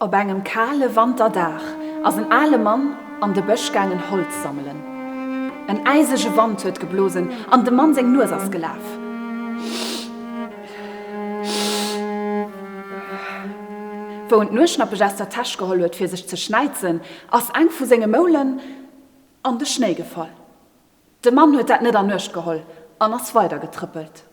Op engem kale Wanterdag ass en ale Mann an de Bësch gaangen Holz sammelen. En äisege Wand huet geblosen an dem Mann seng Nues ass gelaf. Wou en d'Nueschnappech aus der Täsch geholl huet fir sech ze schnäizen, ass eng vu senge Moulen an de Schnéi gefall. De Mann huet dat net an Uecht geholl an ass weider getrëppelt.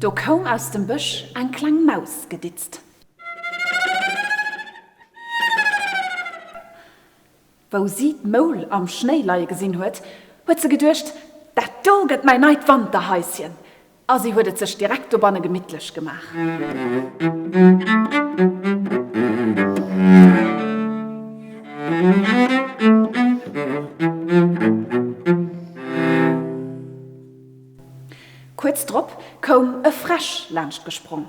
Do koum aus dem Bësch eng kleng Maus geditzt. Wou si d'Moul am Schnéi leie gesinn huet, huet se geduecht, Dat do gëtt mäin neit Wanterhaischen! A si huet et sech direkt dobanne gemittlech gemaach. Kuerz drop koum e Fräsch laanscht gesprong.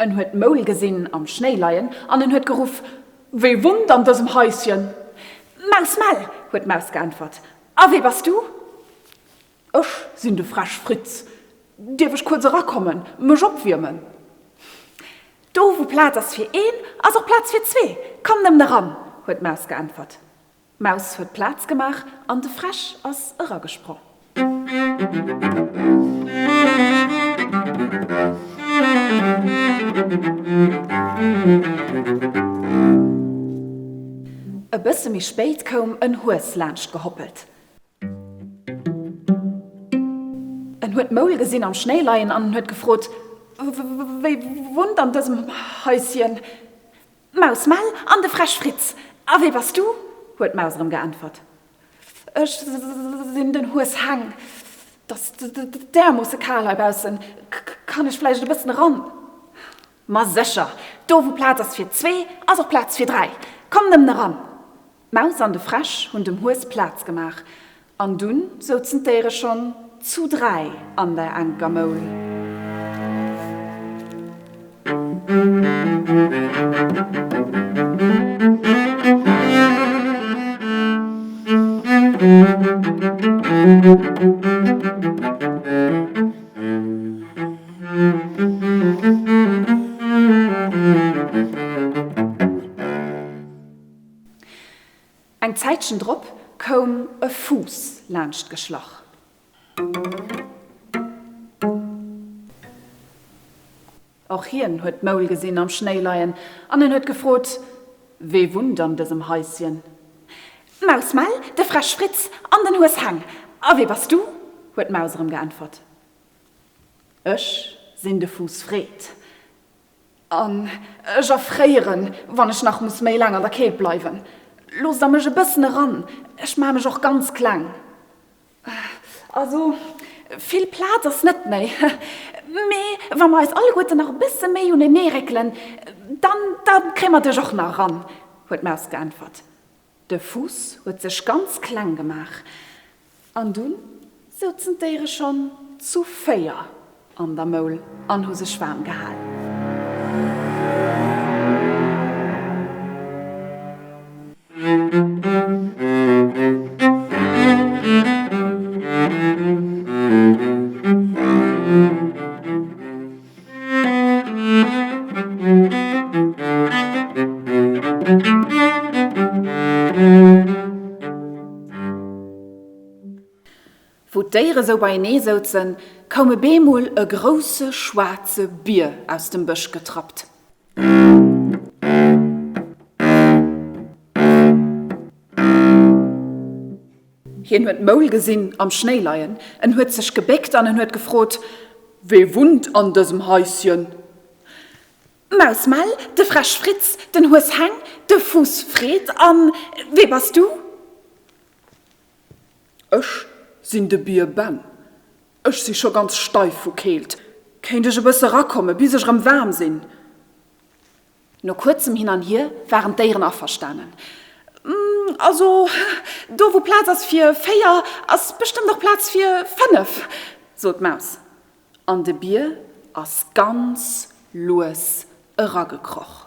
En huet d'Moul gesinn am Schnéi leien an en huet geruff, Wie wunnt an dësem Haisschen? D'Maus Mell, huet d'Maus geäntwert. A wie bass du? Ech sinn de Fräsch Fritz. Dierf ech kuerz erakommen, mech opwiermen? Do wou Plaz ass fir een, ass och Plaz fir zwee. Komm nëmmen eran, huet d'Maus geäntwert. D'Maus huet Plaz gemaach an de Fräsch ass eragesprong. E bësse méi spéit koum en Hues laanscht gehoppelt. En huet d'Moul gesinn am Schnéi leien an en huet gefrot, Wie wunnt an dësem Haisschen? D'Maus Mell an de Fräsch Fritz. A wie bass du? huet d'Maus erëm geäntwert. Ech sinn den Hues Heng. 't ass därmoosse kal heibaussen. Kann ech vläicht e bëssen eran? Ma sécher! Do wou Plaz ass fir zwee, ass och Plaz fir dräi. Komm nëmmen eran! D'Maus an de Fräsch hunn dem Hues Plaz gemaach an dunn souzen d'Déiere schonn zu 3 an der enker Moul. Eng Zäitchen drop koum e Fuuss laanscht geschlach. Och hien huet d'Moul gesinn am Schnéi leien an en huet gefrot, Wee wunnt an dësem Haisschen? D'Maus Mell, de Fräsch Fritz an den Hues Heng. A wee bass du? huet d'Maus erëm geäntwert. Ech sinn de Fuuss Fred. An ech erfréieren, wann ech nach muss méi laang an der Keelt bleiwen. Loosst der mech e bëssen eran, ech maache mech och ganz kleng. Also, vill Plaz ass net méi, mee wa mer eis alleguerten nach e bësse méi unenee réckelen, dann, da kréie mer dech och nach eran, huet d'Maus geäntwert. De Fuuss huet sech ganz kleng gemaach an dunn souzen d'Déiere schonn zu 4 an der Moul an hu sech waarm gehal. Wou d'Déiere sou beienee souzen, koum e beemol e grousse schwaarze Bier aus dem Bësch getrappt. Hien huet d'Moul gesinn am Schnéi leien. En huet sech gebéckt an en huet gefrot, Wee wunnt an dësem Haisschen? D'Maus Mell, de Fräsch Fritz, den Hues Heng, de Fuuss Fred an wee bass du? Ech sinn de Bier Ben. Ech si scho ganz steif vu Keelt. Kéint ech e bësse rakomme bis ech erëm waarm sinn? No kuerzem Hin an Hier waren d'Déieren averstanen. Also, do wou Plaz ass fir 4, ass bestëmmt och Plaz fir 5, sot d'Maus. An de Bier ass ganz lues eragekroch.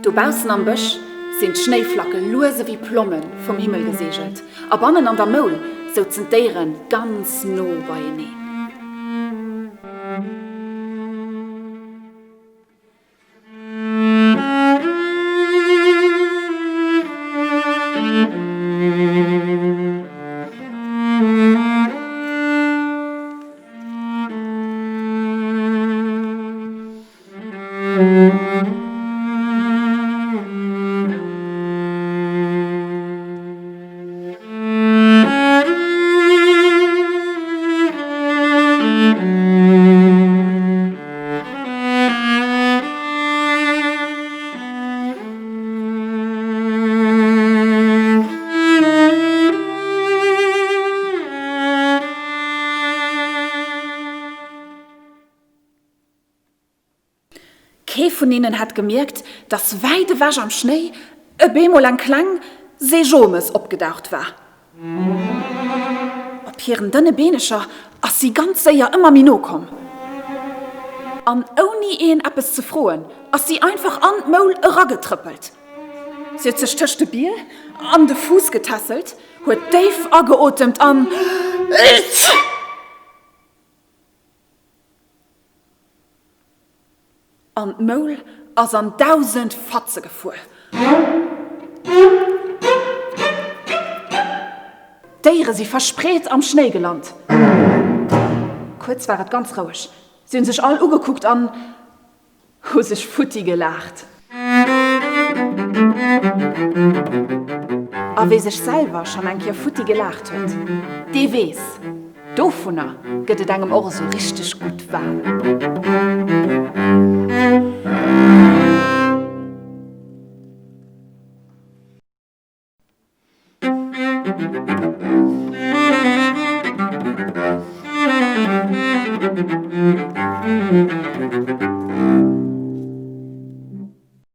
Dobaussen am Bësch sinn d'Schnéiflacke lues ewéi Plomme vum Himmel geseegelt a bannen an der Moul souzen d'Déiere ganz no beieneen. Kee vun hinnen hat gemierkt, dass wäit ewech am Schnéi e beemol eng kleng Seejomes opgedaucht war. Op hiren dënne Beenecher ass si ganz séier ëmmer méi no komm. An ouni een eppes ze froen, ass si einfach an d'Moul eragetrëppelt. Si huet sech tëscht de Bier an de Fuuss getässelt, huet déif ageotemt an. An d'Moul ass an 1000 Fatze gefuer. D'Déiere si verspreet am Schnéi gelant. Kuerz war et ganz roueg. Si hunn sech all ugekuckt an hu sech futti gelaacht. A wee sech selwer schonn eng Kéier futti gelaacht huet, dee weess, dovunner gëtt et engem och esou richteg gutt waarm.